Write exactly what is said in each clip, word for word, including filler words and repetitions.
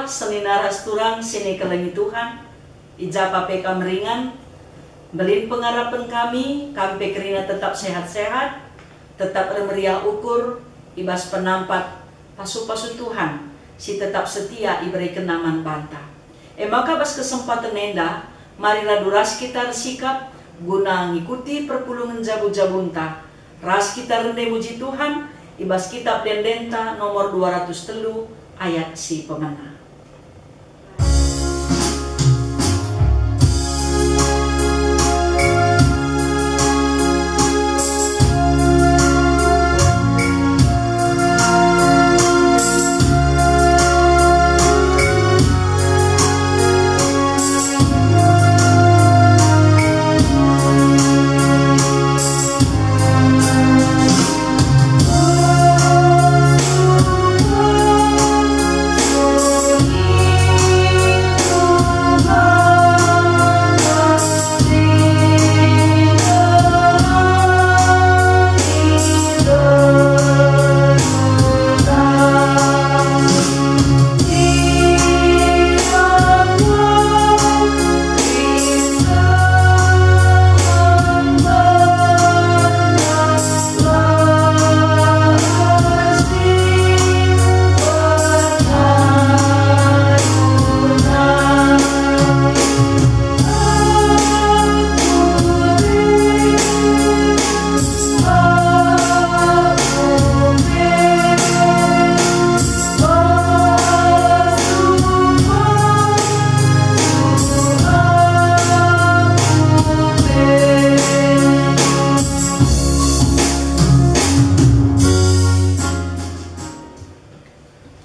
Senina ras turang si ikelengi Tuhan, i ja pa pe kam ringan, mbelin pengarapen kami, kam pe kerina tetap sehat-sehat, tetap ermeriah ukur, i bas penampat pasu-pasu Tuhan si tetap setia iberekenNa man banta. E maka bas kesempaten enda, mari radu ras kita ersikap guna ngikuti perpulungen jabu-jabunta, ras kita rende muji Tuhan i bas Kitab Ende-Endenta nomor dua ratus telu ayat si pemena.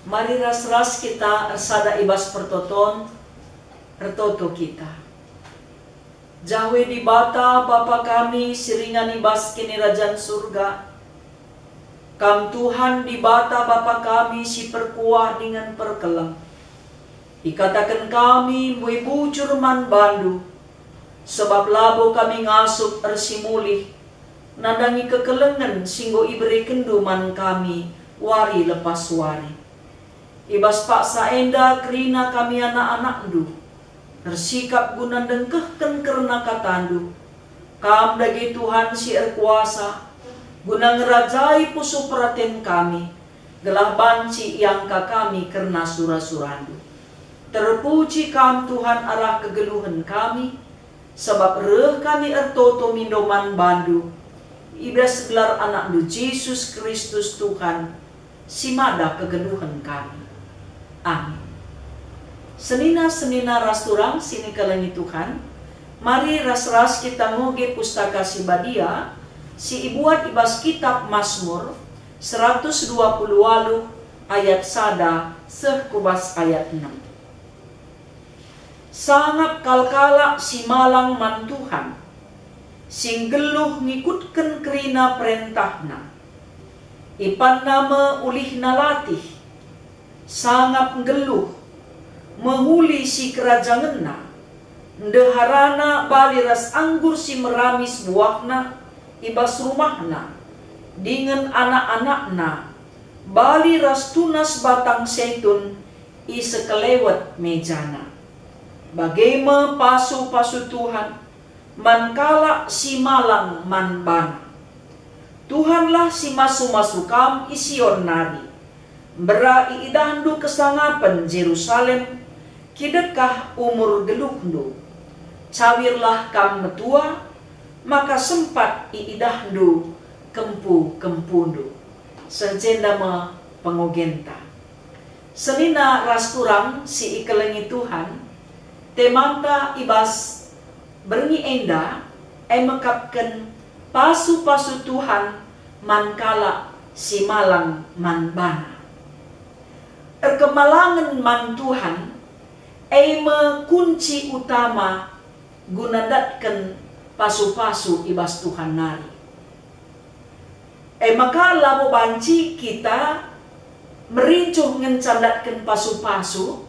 Mari ras-ras kita ersada i bas pertoton, ertoto kita. Jahwe Dibata, Bapa kami si ringan i bas Kinirajan Surga, Kam Tuhan Dibata Bapa kami si perkuah dingen perkeleng. Ikataken kami mbue bujur man bandu, sabap labo kami ngasup ersimulih nandangi kekelengen si enggo iberekenndu man kami wari lepas wari. I bas paksa enda kerina kami anak-anakndu, ersikap guna ndengkehken kerna katandu. Kam dage Tuhan si erkuasa, guna ngerajai pusuh peraten kami, gelah banci iangka kami kerna sura-surandu. Terpuji Kam Tuhan arah kegeluhen kami, sabap reh kami ertoto mindo man bandu, i bas gelar AnakNdu Jesus Kristus Tuhan, si mada kegeluhen kami. Amin. Senina-senina ras turang si ikelengi Tuhan, mari ras-ras kita ngoge Pustaka Si Badia si ibuat i bas Kitab Masmur seratus dua puluh waluh ayat sada seh ku bas ayat enem. Sangap kal kalak si malang man Tuhan, si nggeluh ngikutken kerina perentahNa. Ipanna me ulihna latih, sangap nggeluh, mehuli sikerajangenna, ndeharana bali ras anggur si meramis buahna i bas rumahna, dingen anak-anakna, bali ras tunas batang setun i sekelewet mejana. Bage me pasu-pasu Tuhan man kalak si malang man baNa. Tuhanlah si masu-masu kam i Sion nari. Mbera iidahndu kesangapen Jerusalem, kidekah umur geluhndu. Cawirlah kam metua, maka sempat iidahndu kempu-kempundu. Seh enda me pengogenta. Senina ras turang si ikelengi Tuhan, temanta i bas berngi enda e mekapken pasu-pasu Tuhan man kalak si malang man baNa. Erkemalangen man Tuhan e me kunci utama guna ndatken pasu-pasu i bas Tuhan nari. E maka labo banci kita merincuh ngenca ndatken pasu-pasu,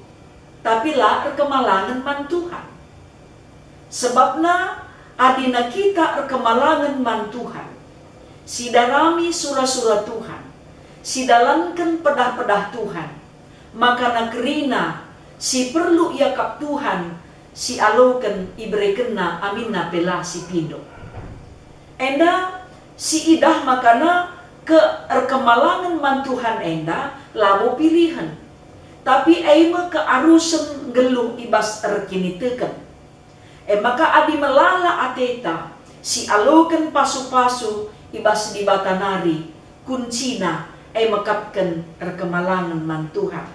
tapi la erkemalangen man Tuhan. Sebabna adina kita erkemalangen man Tuhan, sidarami sura-sura Tuhan, sidalanken pedah-pedah Tuhan, maka kerina Si perlu iakap Tuhan si aloken iberekenNa aminna pe la si pindo. Enda si idah makana keerkemalangen man Tuhan enda labo pilihen, tapi e me kearusen nggeluh i bas erkiniteken. E maka adi melala ateta si aloken pasu-pasu i bas Dibata nari, kuncina e mekapken erkemalangen man Tuhan.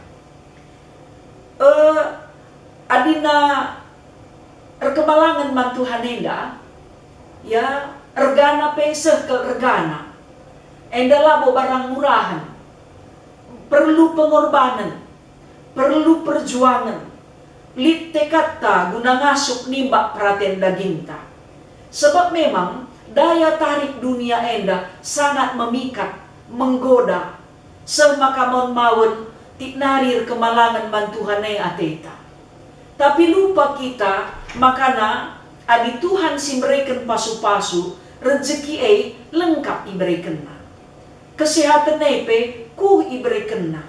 E, adina erkemalangen man Tuhan enda, ya, ergana pe seh kal ergana. Enda labo barang murahen. Perlu pengorbanen, perlu perjuangen, lit tekadta guna ngasup nimbak peraten dagingta. Sebab memang daya tarik dunia enda sangat memikat, menggoda, seh maka maun-maun tik nari erkemalangen man Tuhan e ateta. Tapi lupa kita makana adi Tuhan si mereken pasu-pasu, rejeki e lengkap iberekenNa. Kesehaten e pe kuh iberekenNa.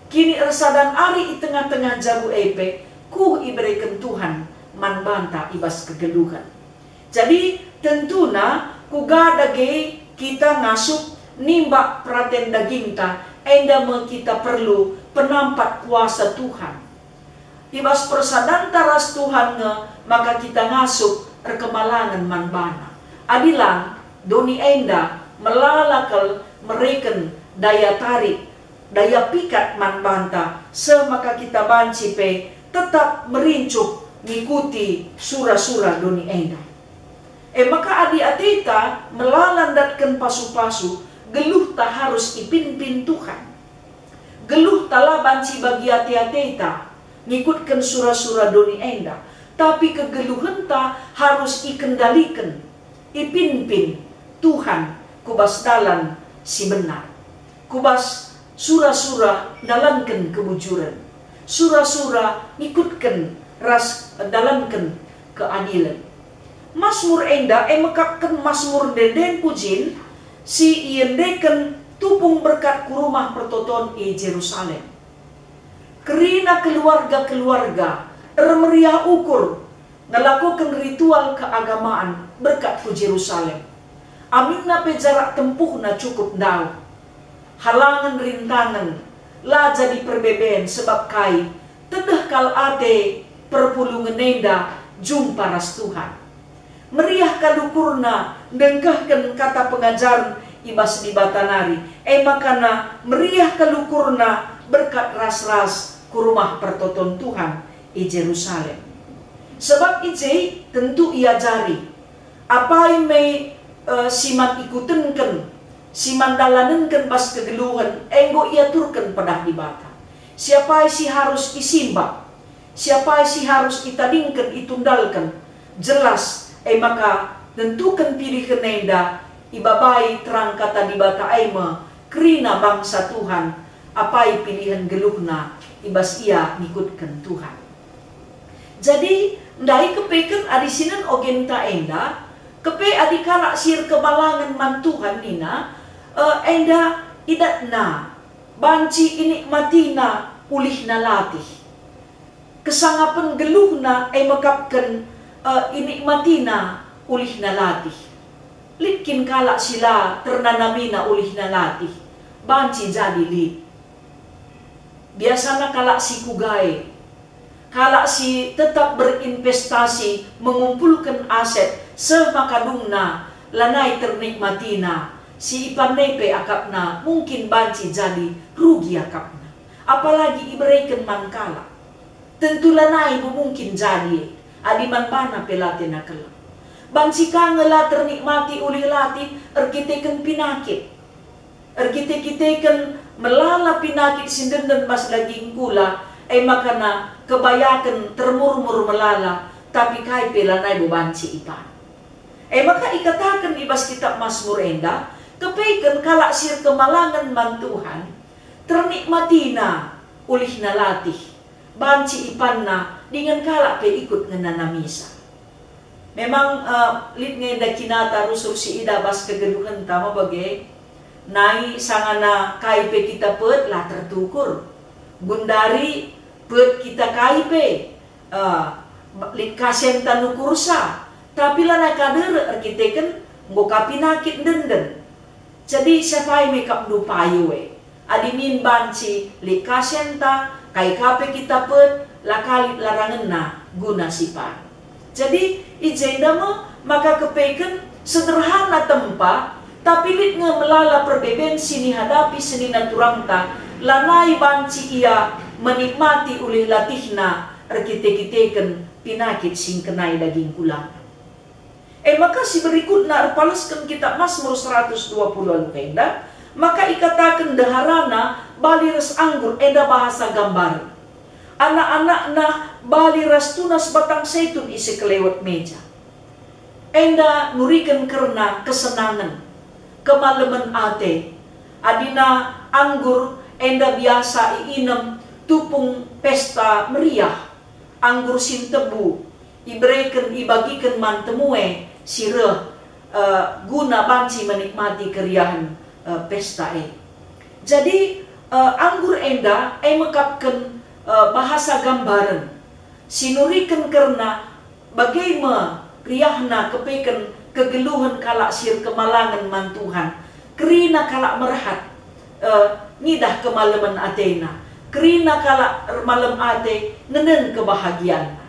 Kiniersadan ari i tengah-tengah jabu e pe kuh ibereken Tuhan man banta i bas kegeluhen. Jadi, tentuna kuga dage kita ngasup nimbak peraten dagingta, enda me kita perlu penampat kuasa Tuhan. I bas persadanta ras Tuhan nge maka kita ngasup erkemalangen man baNa. Adi lang, doni enda melala kal mereken daya tarik, daya pikat man banta, seh maka kita banci pe tetap merincuh ngikuti sura-sura doni enda. E maka adi ateta melala ndatken pasu-pasu, geluhta harus ipinpin Tuhan. Geluhta la banci bagi ate-ateta ngikutken sura-sura doni enda, tapi kegeluhenta harus ikendaliken, ipinpin Tuhan ku bas dalan si benar, ku bas sura-sura ndalanken kebujuren, sura-sura ngikutken ras ndalanken keadilen. Masmur enda e mekapken masmur ende-enden pujin si iendeken tupung berkat ku Rumah Pertoton i Jerusalem. Kerina keluarga-keluarga ermeriah ukur ngelakoken ritual keagamaan berkat ku Jerusalem. Aminna pe jarak tempuhna cukup ndauh. Halangen rintangen la jadi perbeben sebab kai, tedeh kal ate perpulungen enda jumpa ras Tuhan. Meriah kal ukurna ndengkehken kata pengajaren i bas Dibata nari, e makana meriah kal ukurna berkat ras-ras ku Rumah Pertoton Tuhan i Jerusalem. Sebab i je tentu iajari, apai me, e, si man ikutenken, si man dalanenken bas kegeluhen, enggo iaturken pedah Dibata. Si apai si harus isimbak, si apai si harus itadingken, itundalken, jelas, e maka nentuken pilihen enda ibabai terang Kata Dibata e me kerina bangsa Tuhan, apai pilihen geluhna i bas ia ngikutken Tuhan. Jadi, ndai kepeken adi sinen ogenta enda, kepe adi kalak si erkemalangen man Tuhan nina, e, enda idatna, banci inikmatina ulihna latih. Kesangapen geluhna e mekapken, e, inikmatina ulihna latih. Lit kin kalak si la ternanamina ulihna latih, banci jadi lit. Biasana kalak si kuga e, kalak si tetap berinvestasi mengumpulken aset seh maka dungna lanai ternikmatina, si ipan e pe akapna mungkin banci jadi rugi akapna, apalagi ibereken man kalak. Tentu lanai bo mungkin jadi e, adi man bana pe la tena keleng. Banci ka nge la ternikmati ulih latih erkiteken pinakit. Erkite-kiteken melala pinakit si ndenden bas daging kula, e makana kebayaken termurmur melala, tapi kai pe lanai bo banci ipan. E maka ikataken i bas kitap Masmur enda, kepeken kalak si erkemalangen man Tuhan, ternikmatina ulihna latih, banci ipanna dingen kalak pe ikut ngenanamisa. Memang, eh, lit nge enda kinata rusur si idah bas kegeluhenta me bage. Nai sangana kai pe kita pet la tertukur. Gundari Pet kita kai pe, eh, lit ka senta nukursa, tapi lanai ka derek erkiteken enggo ka pinakit ndenden. Jadi siapai me kap ndu payo e? Adi min banci lit ka senta, kai ka pe kita pet, la ka lit larangenna guna si payo. Jadi, i jenda me maka kepeken sederhana tempa, tapi lit nge melala perbeben si nihadapi senina turangta, lanai banci ia menikmati ulih latihna erkite-kiteken pinakit si ngkenai daging kulana. E maka si berikutna erpalesken kitap Masmur seratus dua puluh alu enda, maka ikataken ndeharana bali ras anggur enda bahasa gambaren. Anak-anakna bali ras tunas batang saitun i sekelewet meja. Enda nuriken kerna kesenangen, kemalemen ate. Adina anggur enda biasa iinem tupung pesta meriah, anggur si ntebu, ibereken, ibagiken man temue si reh, eh, guna banci menikmati keriahen, eh, pesta e. Jadi, eh, anggur enda e mekapken, eh, bahasa gambaren si nuriken kerna bage me riahna kepeken kegeluhen kalak si erkemalangen man Tuhan. Kerina kalak merhat, eh, ngidah kemalemen atena. Kerina kalak ermalem ate ngenen kebahagianna.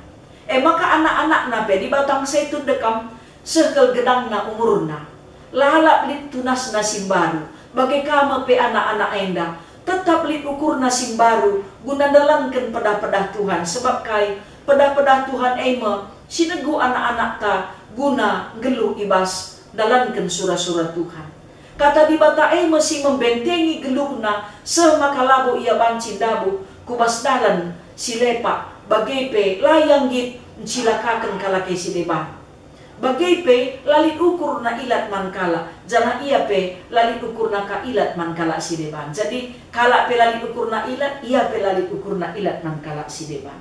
E maka anak-anakna pe adi batang saitun dekam, seh kal gedangna umurna. Lalap lit tunasna si mbaru, bage ka me pe anak-anak enda, tetap lit ukurna si mbaru guna ndalanken pedah-pedah Tuhan, sebab kai? Pedah-pedah Tuhan e me si negu anak-anakta guna nggeluh i bas ndalanken sura-sura Tuhan. Kata Dibata e me si membentengi geluhna, seh maka labo ia banci ndabuh ku bas dalan si lepak, bage pe la ia nggit ncilakaken kalak e si deban. Bage pe la lit ukurna ilat man kalak, janah ia pe la lit ukurna ka ilat man kalak si deban. Jadi, kalak pe la lit ukurna ilat, ia pe la lit ukurna ilat man kalak si deban.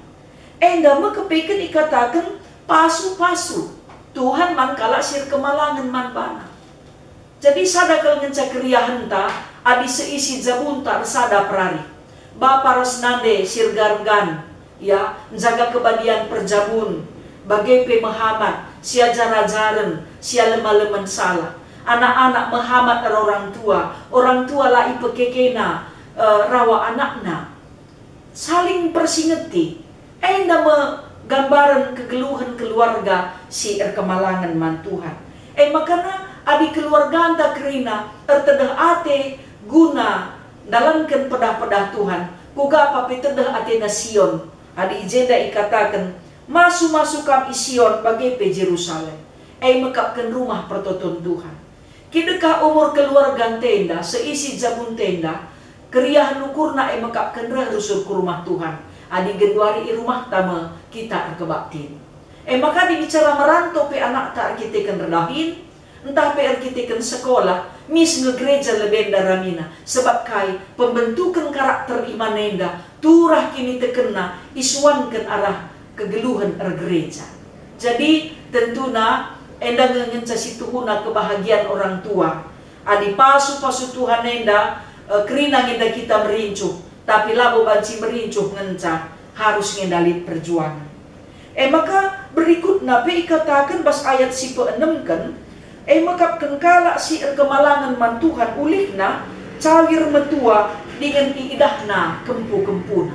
Enda me kepeken ikataken pasu-pasu Tuhan man kalak si erkemalangen man baNa. Jadi sada kal ngenca keriahenta adi seisi jabunta ersada perari. Bapa ras nande si erga-ergan, ya, njaga kebadian perjabun, bage pe mehamat, siajar-ajaren, sialem-alemen salah. Anak-anak mehamat ras orang tua, orang tua la ipekekena, eh, rawa anakna. Saling persingeti. Enda me gambaren kegeluhen keluarga si erkemalangen man Tuhan. E makana adi keluarganta kerina ertedeh ate guna ndalanken pedah-pedah Tuhan, kuga pe tedeh atena Sion. Adi i jenda ikataken, "Masu-masu kam i Sion bage pe Jerusalem, e mekapken rumah pertoton Tuhan." Kidekah umur keluarganta enda, seisi jabunta enda, keriahen ukurna e mekapken reh rusur ku rumah Tuhan, adi genduari i rumahta me kita erkebaktin. E maka adi bicara merantau pe anakta erkiteken erdahin, ntah pe erkiteken sekolah, mis nge gereja lebe ndaramina, sebab kai? Pembentuken karakter iman enda turah kinitekenna isuanken arah kegeluhen ergereja. Jadi, tentuna enda nge ngenca situhuna kebahagian orang tua. Adi pasu-pasu Tuhan enda, eh, kerina nge enda kita merincuh, tapi labo banci merincuh ngenca, harus nge enda lit perjuangan. E maka, berikutna pe ikataken bas ayat si peenemken, e mekapken kalak si erkemalangen man Tuhan ulihna cawir metua dingen iidahna kempu-kempuna.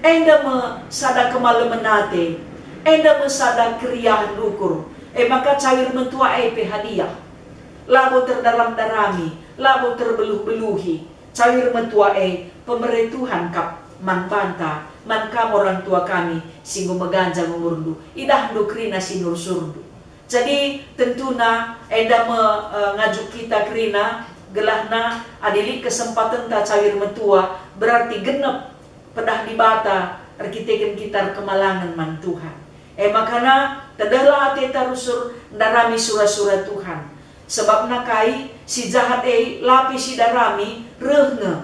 Enda me sada kemalemen ate, enda me sada keriahen ukur, e maka cawir metua e pe hadiah. Labo terdaram-darami, labo terbeluh-beluhi, cawir metua e pemere Tuhan kap man banta, man kam orang tua kami si enggo meganjang umurndu, idahndu kerina si nursurndu. Jadi, tentuna enda me, eh, ngajuk kita kerina, gelahna adi lit kesempatenta cawir metua, berarti genep pedah Dibata erkiteken kita erkemalangen man Tuhan. E makana, tedehlah ateta rusur ndarami sura-sura Tuhan. Sebabna kai? Si jahat e la pe sidarami reh nge.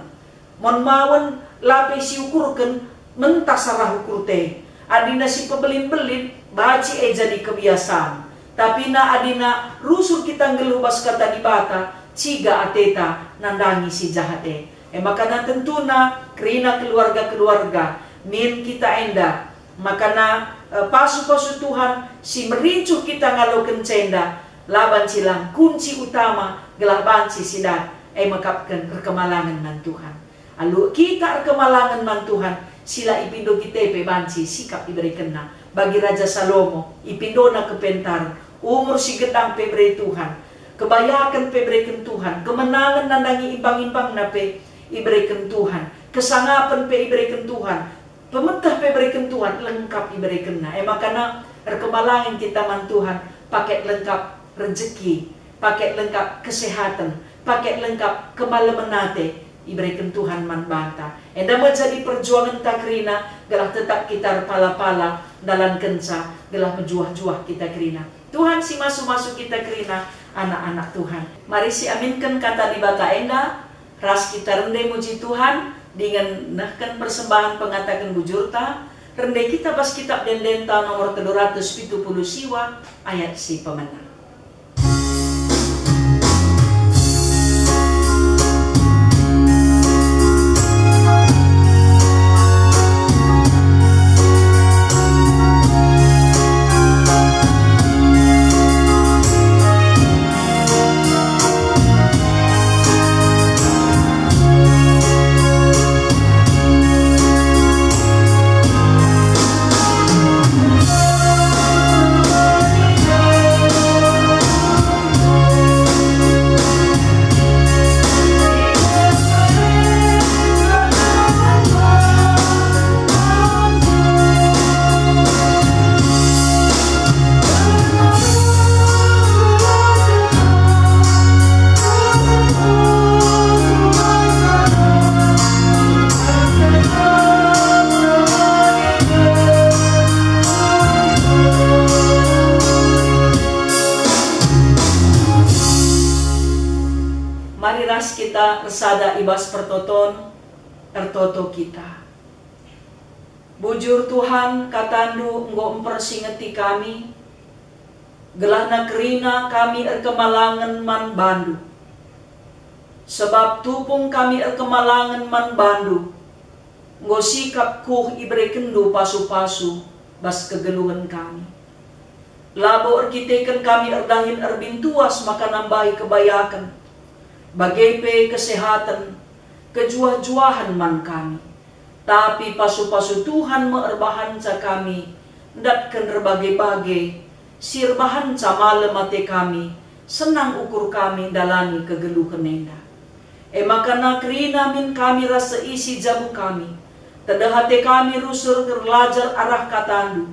Mon mawen la pe siukurken mentas arah ukurta e. Adina sipebelin-belin, banci e jadi kebiasan. Tapina adina rusur kita nggeluh bas Kata Dibata, ciga ateta nandangi si jahat e. E maka tentuna kerina keluarga-keluarga, Min kita enda, makana, eh, pasu-pasu Tuhan si merincuh kita ngaloken cenda, la banci lang kunci utama gelah banci si dat, e mekapken erkemalangen man Tuhan. Alu kita erkemalangen man Tuhan, si la ipindo kita pe banci sikap iberekenNa. Bagi Raja Salomo, ipindona kepentaren, umur si gedang pe bere Tuhan, kebayaken pe ibereken Tuhan, kemenangen nandangi imbang-imbangna pe ibereken Tuhan, kesangapen pe ibereken Tuhan, pemeteh pe ibereken Tuhan, lengkap iberekenNa. E makana erkemalangen kita man Tuhan, paket lengkap rejeki, paket lengkap kesehaten, paket lengkap kemalemen ate ibereken Tuhan man banta. Enda me jadi perjuangenta kerina, gelah tetap kita erpala-pala ndalankenca, gelah mejuah-juah kita kerina. Tuhan si masu-masu kita kerina, anak-anak Tuhan. Mari siaminken kata Dibata enda, ras kita rende muji Tuhan, dingen nehken persembahen pengataken bujurta, rende kita bas Kitab Ende-Endenta nomor telu ratus pitu puluh siwa, ayat si pemena. Mari ras kita ersada i bas pertoton, ertoto kita. Bujur Tuhan, kataNdu enggo mpersingeti kami, gelahna kerina kami erkemalangen man baNdu. Sebab tupung kami erkemalangen man baNdu, enggo sikap kuh iberekenNdu pasu-pasu bas kegeluhen kami. Labo erkiteken kami erdahin erbintuas maka nambahi kebayaken, bage pe kesehaten, kejuah-juahen man kami. Tapi pasu-pasu Tuhan me erbahanca kami ndatken erbage-bage si erbahanca malem ate kami, senang ukur kami ndalani kegeluhen enda. E maka kerina min kami ras seisi jabu kami. Tedeh ate kami rusur erlajar arah kataNdu,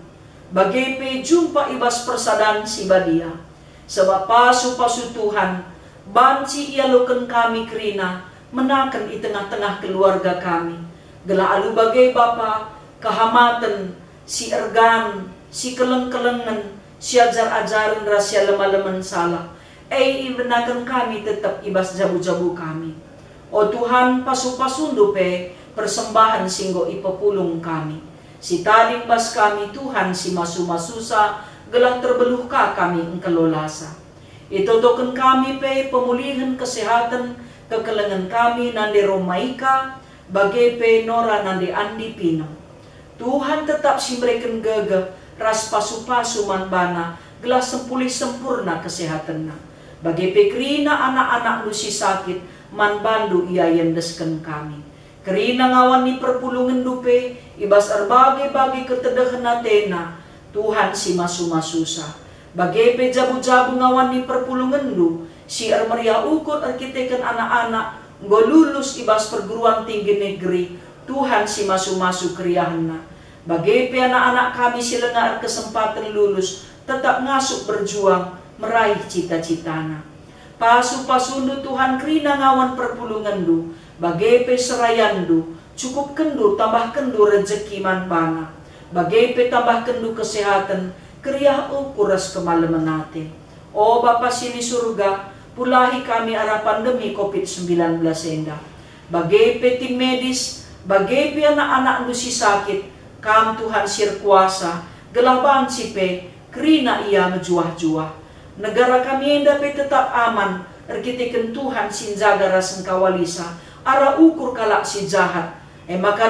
bage pe jumpa i bas persadan si badia. Sabap pasu-pasu Tuhan banci ialoken kami kerina menaken i tengah-tengah keluarga kami, gelah alu bage Bapa, kehamaten, si ergan, si keleng-kelengen, si ajar-ajaren ras si alem-alemen salah, e ibenaken kami tetap i bas jabu-jabu kami. O Tuhan, pasu-pasuNdu pe persembahen si enggo ipepulung kami. Sitading bas kami Tuhan si masu-masusa, gelah terbeluh ka kami engkelolasa. Itotoken kami pe pemulihen kesehaten, kekelengen kami nande Romaika, bage pe Nora nande Andi Pino. Tuhan tetap si mereken gegeh ras pasu-pasu man bana, gelah sempulih sempurna kesehatenna. Bage pe kerina anak-anakNdu si sakit, man banNdu ia iendesken kami. Kerina ngawan ni perpulungenNdu pe, i bas erbage-bage ketedehen atena, Tuhan si masu-masusa. Bage pe jabu-jabu ngawan ni perpulungenNdu, si ermeriah ukur erkiteken anak-anak, enggo lulus i bas perguruan tinggi negeri, Tuhan si masu-masu keriahenna. Bage pe anak-anak kami si langa erkesempaten lulus, tetap ngasup berjuang meraih cita-citana. Pasu-pasuNdu Tuhan kerina ngawan perpulungenNdu, bage pe serayanNdu, cukupkenNdu, tambahkenNdu rejeki man bana, bage pe tambahkenNdu kesehaten, keriah ukur ras kemalemen ate. O Bapa si ni Surga, pulahi kami arah pandemi covid sembilan belas enda. Bage pe tim medis, bage pe anak-anakNdu si sakit, Kam Tuhan si erkuasa, gelah banci pe kerina ia mejuah-juah. Negara kami enda pe tetap aman, erkiteken Tuhan si njaga ras engkawalisa, arah ukur kalak si jahat. E maka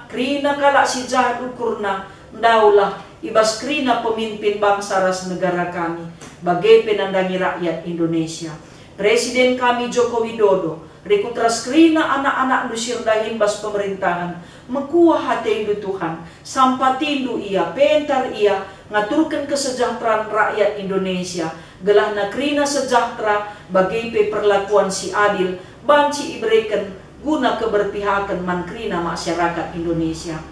kerina kalak si jahat ukurna, ndaulah i bas kerina pemimpin bangsa ras negara kami, bage pe nandangi rakyat Indonesia. Presiden kami Joko Widodo, rikut ras kerina anak-anakNdu si erdahin bas pemerintahen, mekuah ateNdu Tuhan, sampatindu ia, pentar ia, ngaturken kesejahteraan rakyat Indonesia, gelahna kerina sejahtera, bage pe perlakuan si adil, banci ibereken guna keberpihaken man kerina masyarakat Indonesia.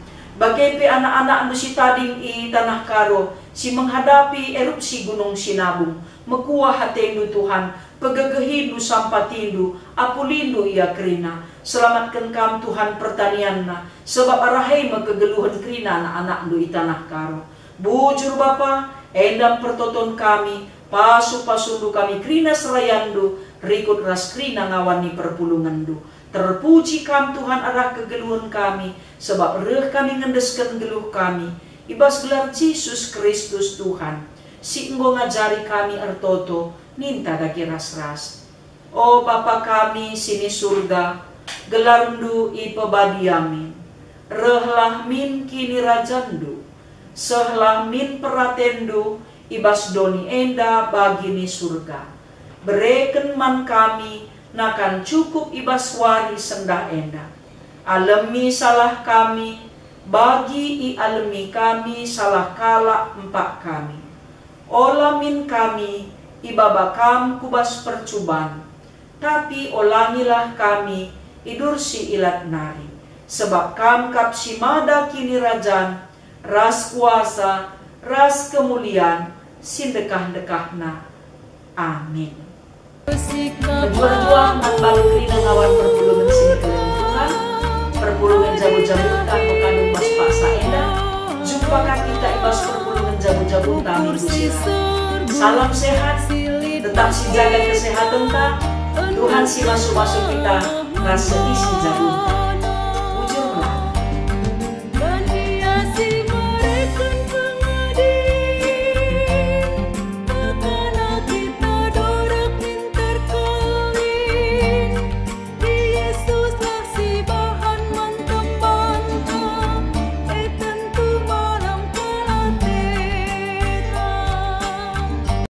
Bage pe anak-anakNdu si tading i Tanah Karo si menghadapi erupsi Gunung Sinabung, mekuah ateNdu Tuhan, pegegehiNdu sampatindu, apulindu ia kerina. Selamatken kam Tuhan pertanianna, sebab arah e me kegeluhen kerina anak-anakNdu i Tanah Karo. Bujur Bapa, enda pertoton kami, pasu-pasuNdu kami kerina serayanNdu, rikut ras kerina ngawan ni perpulungenNdu. Terpuji kam Tuhan arah kegeluhen kami, sebab reh kami ngendesken geluh kami, i bas gelar Jesus Kristus Tuhan, si enggo ngajari kami ertoto, ninta dage ras-ras. O Bapa kami si ni Surga, gelarNdu ipebadia min. Rehlah min kinirajanNdu. Sehlah min peratenNdu i bas doni enda bagi ni Surga. Bereken man kami nakan cukup i bas wari sendah enda. Alemi salah kami, bagi ialemi kami salah kalak empak kami. Ola min kami ibaba Kam ku bas percuban, tapi olangilah kami idursi ilat nari, sebab Kam kap si mada kinirajan, ras kuasa, ras kemulian si ndekah-ndekahna. Amin. Mejuah-juah man bangku kerina ngawan perpulungen si nikeleng Tuhan, perpulungen jabu-jabunta enggo kadung bas paksa enda. Jumpa ka kita i bas perpulungen jabu-jabunta minggu si reh. Salam sehat, tetap sijaga kesehatenta. Tuhan si masu-masu kita ras seisi jabunta.